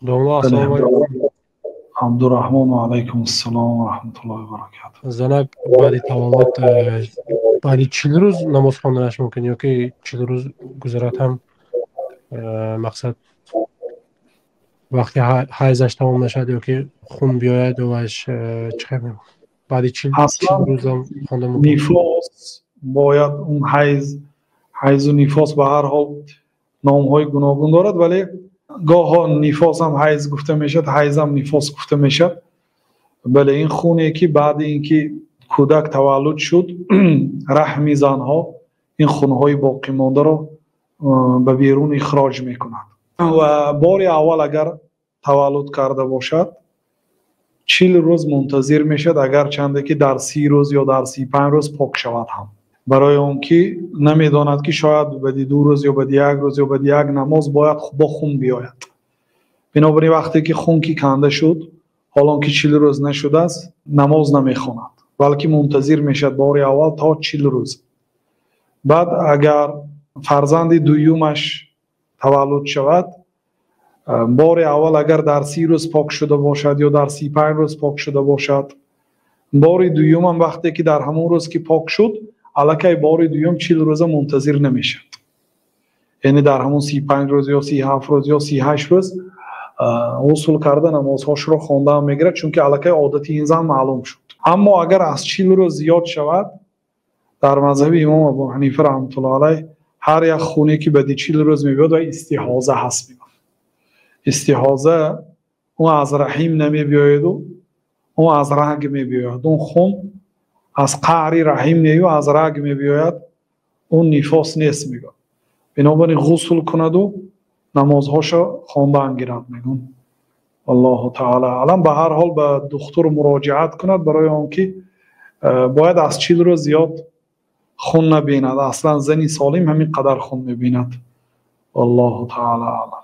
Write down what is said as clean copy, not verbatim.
Домла, ассалому алайкум. Абдурраҳмон, ва алайкум ассалом ва раҳматуллоҳи ва баракатуҳ. Занак баъди таваллуд, баъди 40 рӯз намоз хонданаш мумкин ё ки 40 рӯз гузарад ҳам, мақсад, вақте ҳайзаш тамом нашавад ё ки хун биёяд ваш, чӣ хел, баъди 40 рӯзам хонда мумкин? Нифос бояд он ҳайз, ҳайзу нифос ба ҳар ҳол номҳои гуногун дорад, вале гоҳо нифосам ҳайз гуфта мешавад, ҳайзам нифос гуфта мешавад. Бале, ин хуне ки баъди ин ки кӯдак таваллуд шуд, раҳми занҳо ин хунҳои боқимондаро ба берун ихроҷ мекунад ва бори аввал агар таваллуд карда бошад, 40 рӯз мунтазир мешавад, агарчанде ки дар 30 рӯз ё дар 35 рӯз пок шавад ҳам, барои он ки намедонад, ки шояд баъди 2 рӯз ё баъди як рӯз ё баъди як намоз бояд бо хун биёяд. Бинобар ин вақте ки хун ки канда шуд, ҳолон ки 40 рӯз нашудааст, намоз намехонад, балки мунтазир мешавад бори аввал то 40 рӯз. Баъд агар фарзанди дуюмаш таваллуд шавад, бори аввал агар дар 30 рӯз пок шуда бошад ё дар 35 рӯз пок шуда бошад, бори дуюмам вақте ки дар ҳамон рӯз ки пок шуд, аллакай бори дуюм 40 рӯза мунтазир намешавад, яъне дар ҳамон 35 рӯз ё 37 рӯз ё 38 рӯз ғусл карда, намозҳошро хондаам мегирад, чунки аллакай одати ин зан маълум шуд. Аммо агар аз 40 рӯз зиёд шавад, дар мазҳаби имом Абу Ҳанифа раҳматуллоҳ алайҳ, ҳар як хуне ки баъди 40 рӯз мебиёд ва истиҳоза ҳаст мегӯяд. Истиҳоза он аз раҳим намебиёяду он аз раг мебиёяд. Он хун аз қаъри раҳим нею аз раг мебиёяд, он нифос нест, мегӯяд. Бинобар ин ғусл кунаду намозҳошо хондан гирад, мегӯн. Аллоҳу таала аълам. Ба ҳар ҳол ба духтур муроҷиат кунад, барои он ки бояд аз 40 рӯз зиёд хун набинад. Аслан зани солим ҳамин қадар хун мебинад. Аллоҳу таала аълам.